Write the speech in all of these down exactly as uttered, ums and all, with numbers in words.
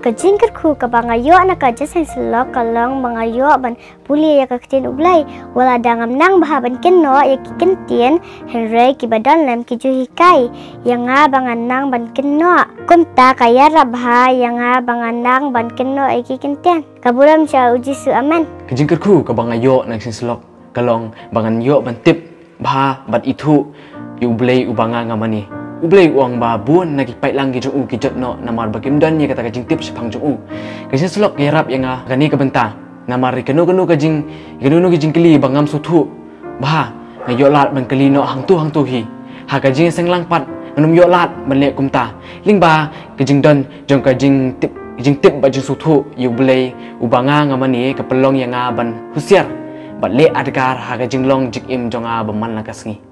Ka jingkyrkhu kaba nga ïoh na ka jingïaseng syllok ka long ba nga ïoh ban pule ïa ka ktien U Blei. Wat la dang ngam nang bha ban kynnoh ïa ki kyntien, hynrei kiba don lem ki ju hikai ïa nga ba ngan nang ban kynnoh. Kumta ka ïarap bha ïa nga ba ngan nang ban kynnoh ïa ki kyntien. Ka burom sha U Jisu, amen. Ka jingkyrkhu kaba nga ïoh na ka jingïaseng syllok ka long ba ngan ïoh ban tip bha bad ithuh ïa U Blei uba nga nga mane. U Blei u ong ba bun na ki paidlang ki jong u ki jot noh namar ba kim don ïa kata ka jingtip shaphang jong u. Ka jingïaseng syllok ka ïarap ïa nga ha kane ka bynta. Namar ïa kano kano ka jing, ïa kano kano ka jingkylli ba ngam sngewthuh bha, nga ïoh lad ban kylli noh hangto hangto hi ha ka jingïaseng lang pat. Ngan ym ïoh lad ban leh kumta lyngba ka jingdon jong ka jingtip, jingtip bad jingsngewthuh ïa U Blei uba nga nga mane ka pynlong ïa nga ban husiar bad leh adkar ha ka jinglong jingim jong nga ba man la ka sngi.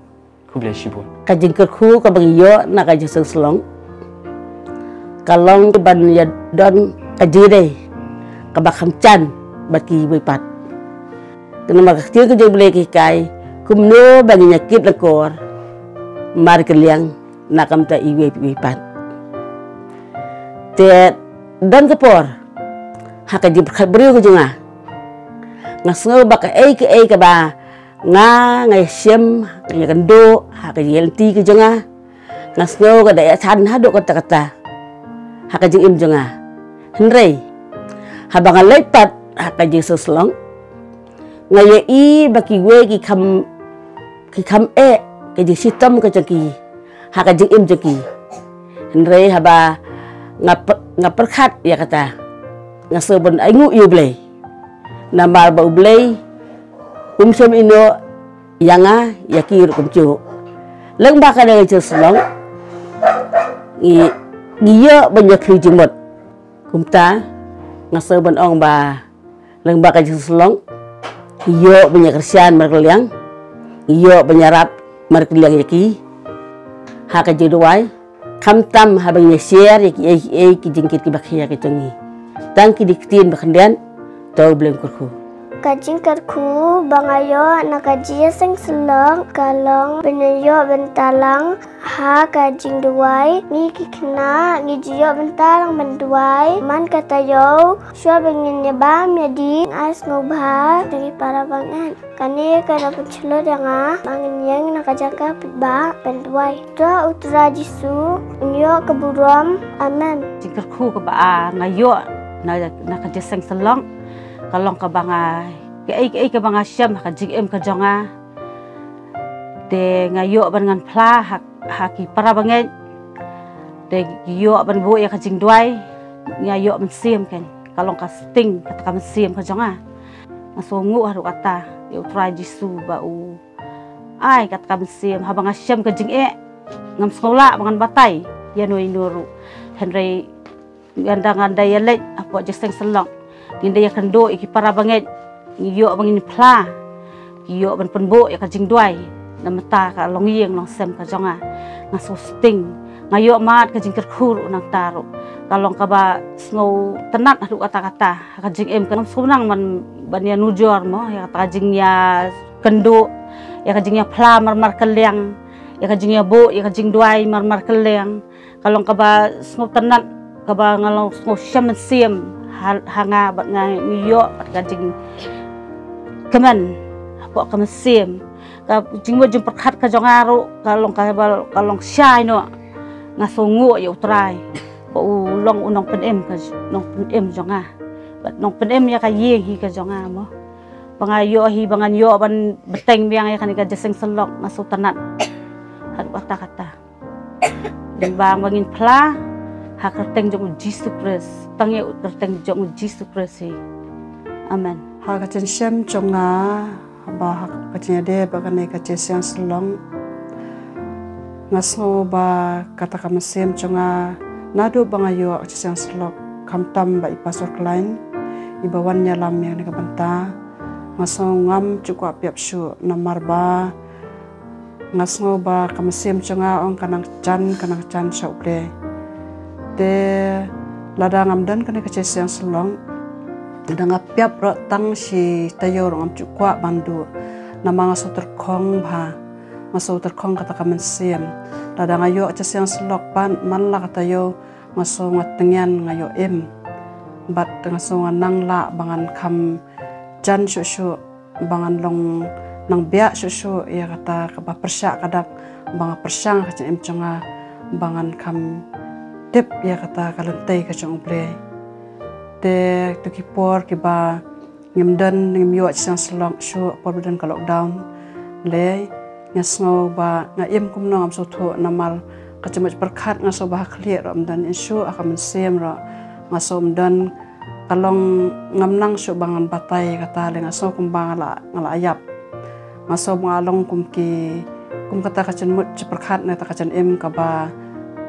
Khublei shibun. Ka jingkyrkhu kaba nga ïoh na ka jingïaseng syllok ka long ban ïadon ka jingïadei kaba kham jan bad kiwei pat. Namar ka ktien ka jong U Blei ka hikai kumno ba ngin ïakit lyngkor markylliang na ka bynta iwei pa iwei pat. Te don ka por ha ka jingpyrkhat briew ka jong nga, nga sngew ba kaei kaei kaba nga nga ïashem, nga ïakynduh ha ka jingïaid lynti ka jong nga, nga sngew ka da ïaid sha haduh katta katta ha ka jingim jong nga. Hynrei haba nga leit pat ha ka jingïaseng syllok, nga ïohi ba kiwei ki kham, ki kham eh ka jingshitom ka jong ki ha ka jingim jong ki. Hynrei haba nga py-, nga pyrkhat ïa kata, nga sngew ban ainguh ïa U Blei. Namar ba U Blei um shym ïehnoh ïa nga ïa ki ruh kumjuh. Lyngba kane ka jingïaseng syllok ngi, ngi ïoh ban ïakren jingmut. Kumta nga sngew ban ong ba lyngba ka jingïaseng syllok ngi ïoh ban ïakyrshan markylliang, ngi ïoh ban ïarap markylliang ïa ki ha ka jingduwai. Khamtam haba ngi ïa share ïa kiei kiei ki jingkit kiba khia ki jong ngi. Tang kine ki ktien ba khyndiat, to U Blei un kyrkhu. Ka jingkyrkhu ba nga ïoh na ka jingïaseng syllok ka long ban ïoh bynta lang ha ka jingduwai. Ngi ki khynnah ngi ju ïoh bynta lang ban duwai man ka taïew. Shuwa ba ngin ïa bam ïa dih, nga ai sngewbha jong ki para bangeit. Kane ka da pynshlur ïa nga ba ngin ïeng na ka jaka paidbah ban duwai. To U Trai Jisu un ïoh ka burom. Amen. Jingkyrkhu kaba nga ïoh na, na ka jingïaseng syllok ka long kaba nga, kaei kaei kaba nga shem ha ka jingim ka jong nga, te nga ïoh ban ngan phla ha, ha ki para bangeit. Te ïoh ban buh ïa ka jingduwai, nga ïoh mynsiem kan. Ka long ka sting kata ka mynsiem ka jong nga. Nga sngewnguh haduh katta ïa U Trai Jisu ba u ai kata ka mynsiem. Haba nga shem ka jingeh, ngam sngew lah ba ngan batai ïano ïano ruh. Hynrei ngan da, ngan da ïa leit hapoh jingïaseng syllok, ngin da ïakynduh ïa ki para bangeit, ngi ïoh ba ngin phla, ngi ïoh ban pynbuh ïa ka jingduwai na bynta ka longïing longsem ka jong nga. Nga sngewsting, nga ïoh mad ka jingkyrkhu ruh nangta ruh. Ka long kaba sngewtynnat haduh katta katta ha ka jingim. Ngam sngewbha ban, ban ïanujor mo ïa kata ka jingïakynduh, ïa ka jingïaphla marmarkylliang, ïa ka jingïabuh ïa ka jingduwai marmarkylliang. Ka long kaba sngewtynnat, kaba nga long sngewshem mynsiem ha, ha nga bad nga, ngi ïoh bad ka jingkmen hapoh ka mynsiem. Ka jingmut jingpyrkhat ka jong nga ruh ka long kaba, ka long shai noh. Nga sngewnguh ïa U Trai ba u long u nongpynim ka, nongpynim jong nga bad nongpynim ïa ka ïing hi ka jong nga mo. Ba nga ïoh hi, ba ngan ïoh ban bteng biang ïa kane ka jingïaseng syllok, nga sngewtynnat haduh katta katta. Dei ba ngin phla ha ka kyrteng jong U Jisu Khrist, tang ïa ka kyrteng jong U Jisu Khrist hi. Amen. Ha ka jingshem jong nga, haba ha ka jingïadei bad kane ka jingïaseng syllok, nga sngew ba kata ka mynsiem jong nga naduh ba nga ïoh ka jingïaseng syllok, khamtam ba i Pastor Klein iba wan ïalam ïa kane ka bynta, nga sngew ngam ju kwah pep shuh namar ba nga sngew ba ka mynsiem jong nga ong ka nang jan, ka nang jan sha U Blei. Te lada ngam don kane ka jingïaseng syllok, lada nga pep ruh tang shi taïew ruh ngam ju kwah ban duh. Namar nga sngewtyrkhong bha, nga sngewtyrkhong kata ka mynsiem. Lada nga ïoh ka jingïaseng syllok pat man la ka taïew, nga sngew nga tyngian, nga ïoh im. Bad nga sngew nga nang lah ba ngan kham jan shuh shuh, ba ngan long nang biah shuh shuh ïa kata kaba pyrshah ka dak, ba nga pyrshang ka jingim jong nga, ba ngan kham tip ïa kata ka lynti ka jong U Blei. Te tu ki por kiba ngim don, ngim ïoh seng selok shuh por ba don ka lockdown. Lei, nga sngew ba nga im kumno ngam sngewthuh namar ka jingmut pyrkhat nga sngew ba ha khlieh ruh ym don, shuh ha ka mynsiem ruh nga sngew ym don. Ka long ngam nang shuh ba ngan batai kata, lei nga sngew kumba nga la, nga la ïap. Nga sngew ba nga long kum ki, kum kata ka jingmut jingpyrkhat na kata ka jingim kaba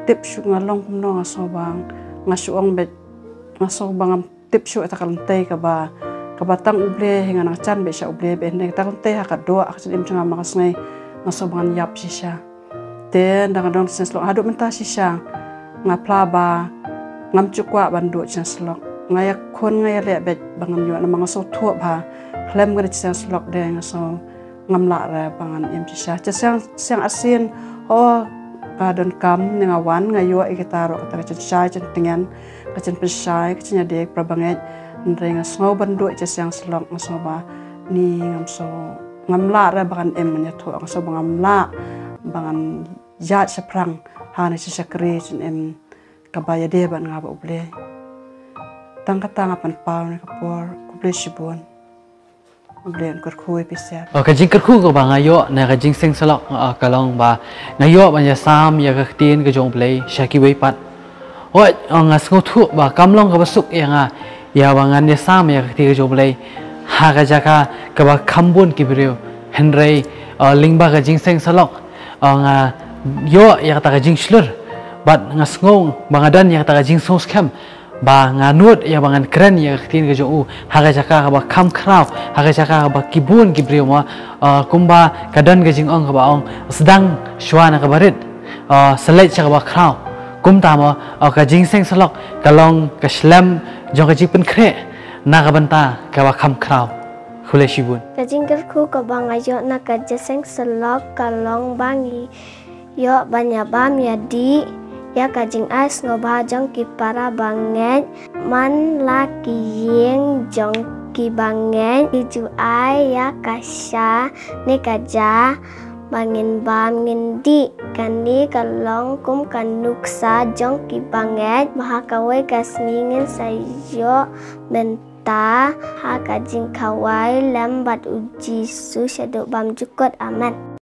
tip shuh nga long kumno, nga sngew ba nga shu ong beit, nga sngew ba ngam tip shuh ïa kata ka lynti kaba, kaba tang U Blei, hi nga nang jan beit sha U Blei beit, hynrei kata ka lynti ha ka doh ha ka jingim jong nga ma ka sngi nga sngew ba ngan ïap shisha. Te ynda nga don seng selok haduh mynta shisha nga phla ba ngam ju kwah ban duh seng selok. Nga ïakhun, nga ïaleh beit ba ngan ïoh, namar nga sngewthuh ba khlem ka seng selok de nga sngew ngam lah re ba ngan im shisha. Te seng, seng arsien ho ka donkam ne nga wan, nga ïoh ïa kita ruh, kata ka jingshai jingtngen, ka jingpynshai, ka jingïadei para bangeit. Hynrei nga sngew ban duh seng selok nga sngew ba ni ngam sngew, ngam lah re ba ngan im, ngan ïathuh, nga sngew ba ngam lah ba ngan ïaid shaphrang ha kane ka shakri jingim kaba ïadei bad nga bad U Blei. Tang kata nga pynpaw ne ka por, khublei shibun. U Blei un kyrkhu ïa phi siat. Oh, ka jingkyrkhu kaba nga ïoh na ka jingseng selok, oh, ka long ba nga ïoh ban ïasam ïa ka ktien ka jong U Blei sha kiwei pat. Oh, oh, nga sngewthuh ba kam long kaba suk ïa nga ïa ba ngan ïasam ïa ka ktien ka jong U Blei ha ka jaka kaba kham bun ki briew. Hynrei, oh, lyngba ka jingseng selok, oh, nga ïoh ïa kata ka jingshlur bad nga sngew ba nga don ïa kata ka jingsngewskhem ba nga nud ïa ba ngan kren ïa ka ktien ka jong U ha ka jaka kaba kham khraw, ha ka jaka kaba ki bun ki briew ma, ah, kumba ka don ka jingong kaba ong, sdang shuwa na kaba rit, ah, sa leit sha kaba khraw. Kumta ma, ah, ka jingseng selok ka long ka shlem jong ka jingpynkhreh na ka bynta kaba kham khraw. Khublei shibun. Ka jingkyrkhu kaba nga ïoh na ka jingseng selok ka long ba ngi ïoh ban ïabam ïadih ïa ka jingai sngewbha jong ki para bangeit, man la ki ïing jong ki bangeit ki ju ai ïa ka sha ne ka ja ba ngin bam ngin dih. Kane ka long kum ka nuksa jong ki bangeit ba ha kawei ka sngi ngin sa ïoh bynta ha ka jingkhawai lem bad U Jisu shaduh bymjukut. Amen.